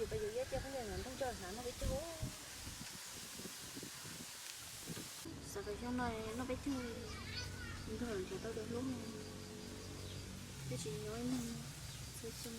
Pas yus iab cia phooj ywg ntawm nroog coj hnav noj peb caug. Xav kom xyoo no noj peb caug, nrog nrhiav tau cov hlub no, twb tsis nyob ib leeg txhua xyoo.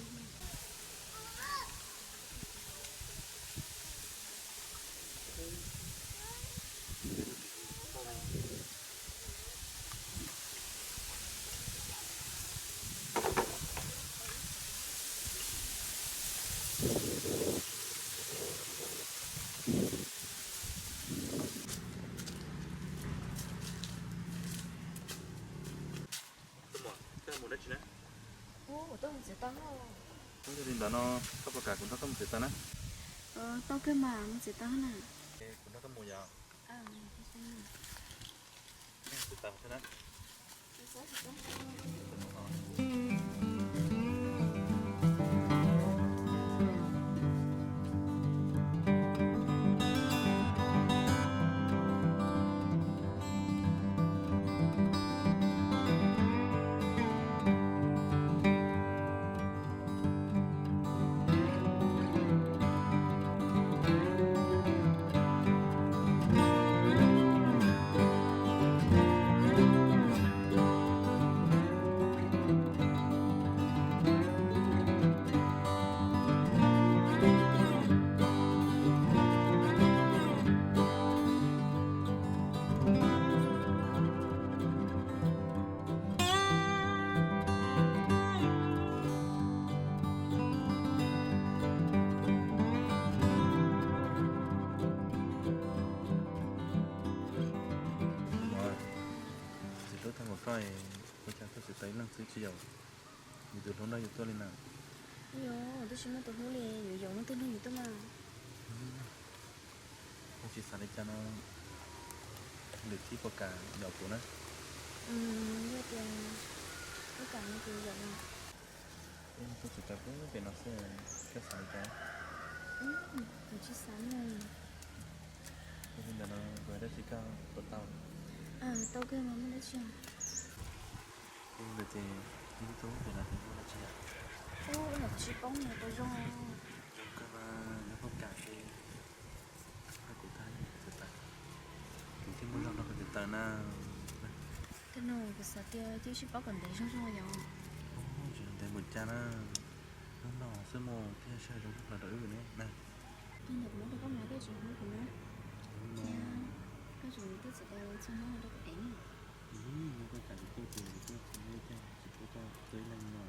Ub, kuv tuaj mus txiav taws. Ub, yog li ntawd no koj puas kam kuv nrog koj mus txiav taws na? Tau kawg mas, mus txiav taws na. Kuv nrog koj mus yom. Txiav taws thiab na. Txiv hlub tag npaum koj, ua cas koj txiv tau ib leeg xwb tsis yaum yus tus hlub nrog yus tuaj li na? Yus twb tsis muaj tus hlub li, yuav yaum leej twg nrog yus tuaj mas. Koj tsis xav li cas no, lwm txhij puas kam yaum kuv na? Yog tias koj kam no ces yaum mas. Koj txiv tau pem no xwb, koj xav li cas? Kuv tsis xav li. Yog li ntawd no kuv hais dab tsi koj puas tau? Tau kawg mas, muaj dab tsi? Yog li ntawd ces ib tug pem no ces muaj dab tsi yom? Ub, tsis paub nws puas zoo. Zoo kawg mas, yog koj kam ces koj kuv tag txiav taws, kuv thiaj muaj zog nrog koj txiav taws na. Tej no kuv xav tias cia sib paub kom ntev zoo zoo yom. Tsis ntev mus cas na, hnub no xwb mas thiaj sawv zoo los rau wb ne na. Ntawm kuv muab rau koj mas koj tsis hlub kuv na. Cia koj tseem tuaj txiav taws txhua hnub rau kuv dev na. Yog koj kam kuv tuaj ces kuv tuaj, tsis hlub koj txawj ib leeg no.